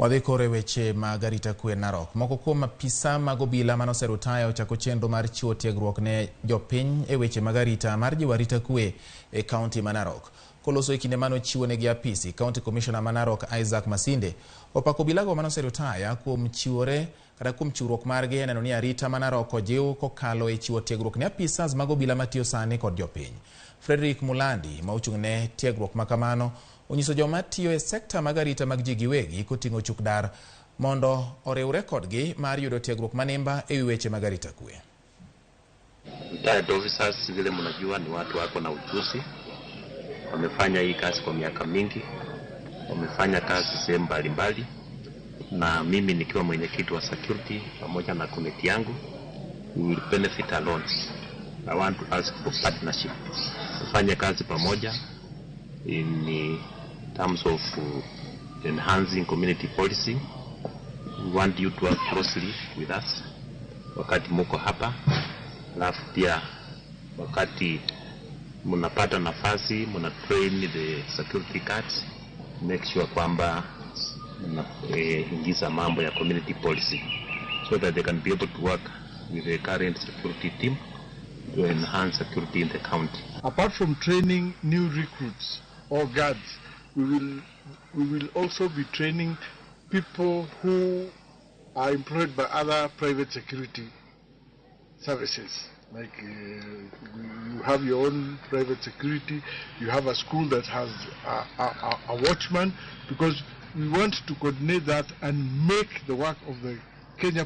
Wadhi koro e weche mag arita kwe Narok. Moko kuom apisa mag obila mane oserutaya ochako chenro mar chiwo tiegruok ne jopiny e weche mag arita mar jiwo arita kwe e kaunti ma Narok. Koloso e kinde mane ochiwo negi apisi, County Commissioner ma Narok Isaac Masinde opako obilago mane oserutaya kuom chiwore kata kuom chiwruok margi e neno ni arita ma Narok ojiw kokalo e chiwo tiegruok ne apisas mag obila matiyo sani kod jopiny. Frederick Mulandi ma ochung' ne tiegruok ma kamano onyiso joma tiyo e sekta mag arita mag ji giwegi koting'o chuk dar mondo oriwre kodgi mar yudo tiegruok manimba e wi weche mag arita kwe. Retired officers vile mnajua ni watu wako na ujuzi, wamefanya hii kazi kwa miaka mingi, wamefanya kazi sehemu mbalimbali, na mimi nikiwa mwenyekiti wa security pamoja na komiti yangu, we will benefit a lot. I want to ask for partnership, tufanye kazi pamoja in terms of enhancing community policing. We want you to work closely with us wakati muko hapa, alafu pia wakati mnapata nafasi mna train the security guards, make sure kwamba mnaingiza mambo ya community policing so that they can be able to work with the current security team to enhance security in the county. Apart from training new recruits or guards, we will also be training people who are employed by other private security services. Like you have your own private security, you have a school that has a watchman, because we want to coordinate that and make the work of the Kenya